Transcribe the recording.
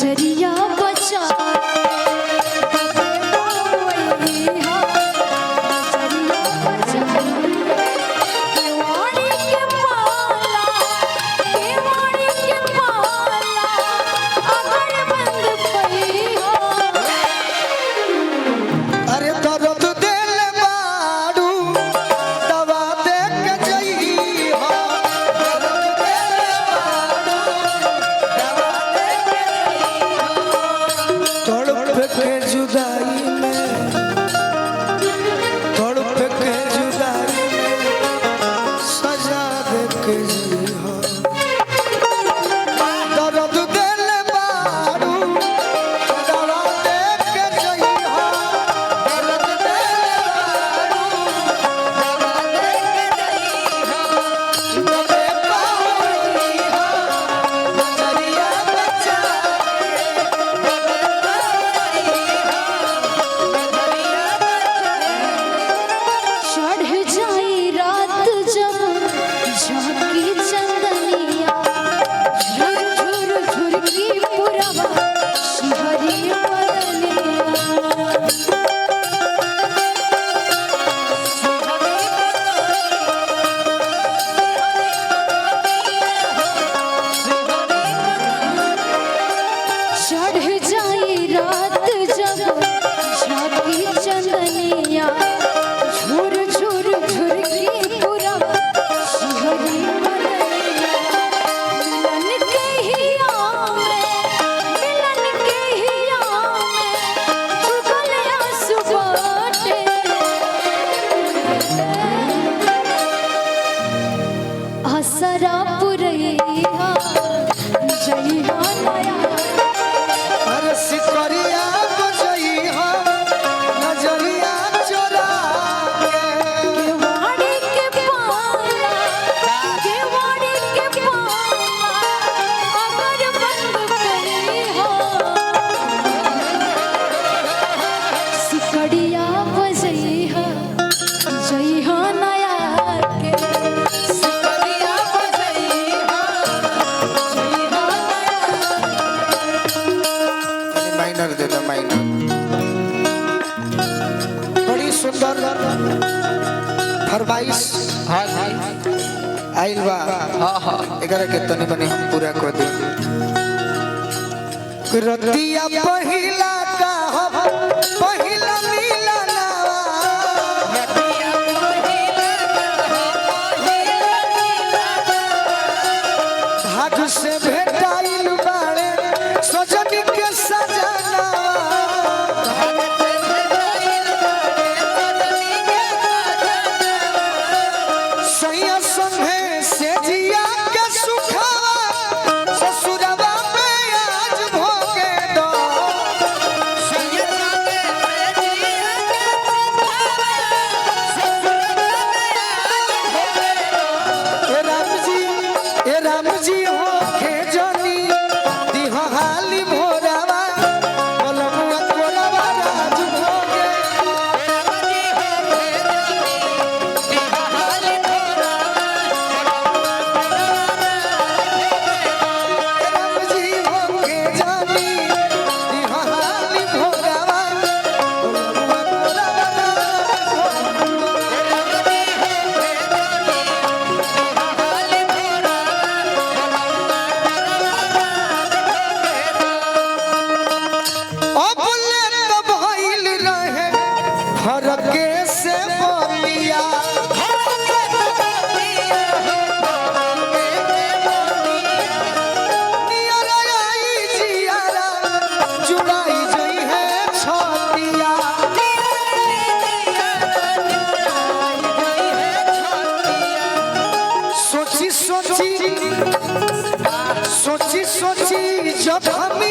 नजरिया बचा के, नजरिया बचा केवाड़ी के पाला, केवाड़ी के पाला अगर बंद पई हो। अरे दर्द दिल बारू दवा दे के जइहा, दर्द दिल बारू दवा दे के जइहा। तड़प के जुदाई में, तड़प के जुदाई में सजा दे के जइहा। दर्द दिल बारू दवा दे के जइहा, दर्द दिल बारू दवा दे के जइहा। दबे पावनिहा नजरिया बचा के, दबे पावनिहा नजरिया बचा चढ़ जाई रात जब झांकी चंदनिया, झुर झुर झुरकी पुरवा शिहरी बदनिया। चढ़ जाई रात जब झांकी चंदनिया, झुर झुर झुरकी पुरवा शिहरी बदनिया। मिलन के हिया में, मिलन के हिया में चुगल आंसू बाटे। आसरा पुरैया जइहा नया। अरे सिकरिया बजइहा नजरिया चोरा के। केवाड़ी के पाला, केवाड़ी के पाला अगर बंद पई हो। सिकड़िया बजइहा जइहा नया के। सिकरिया बजइहा जइहा नया। माइनर दे दो माइनर। बड़ी सुंदर फरमाइश हाँ जी। आइल बा। हाँ हाँ। एकरा के तनी बनी हम पूरा कर दी। रतिया पहिला का हम पहिला मिलना, भाग से भेटाइल बाड़े सजन के सजना। सैया संगे से जिया के सुखावा ससुरवा में आज भोगे दो। ए राम जी, ए राम जी हो खेजनी दिह हाली भोरावा बलमुआ कोरावा राज भोगे। ए राम जी हो खेजनी दिह हाली भोरावा बलमुआ कोरावा राज भोगे। अबले तो भइल रहे फरके से बतिया, नियरा आई जियारा जुड़ाई जई है छतिया। सोची सोची सोची सोची जब हम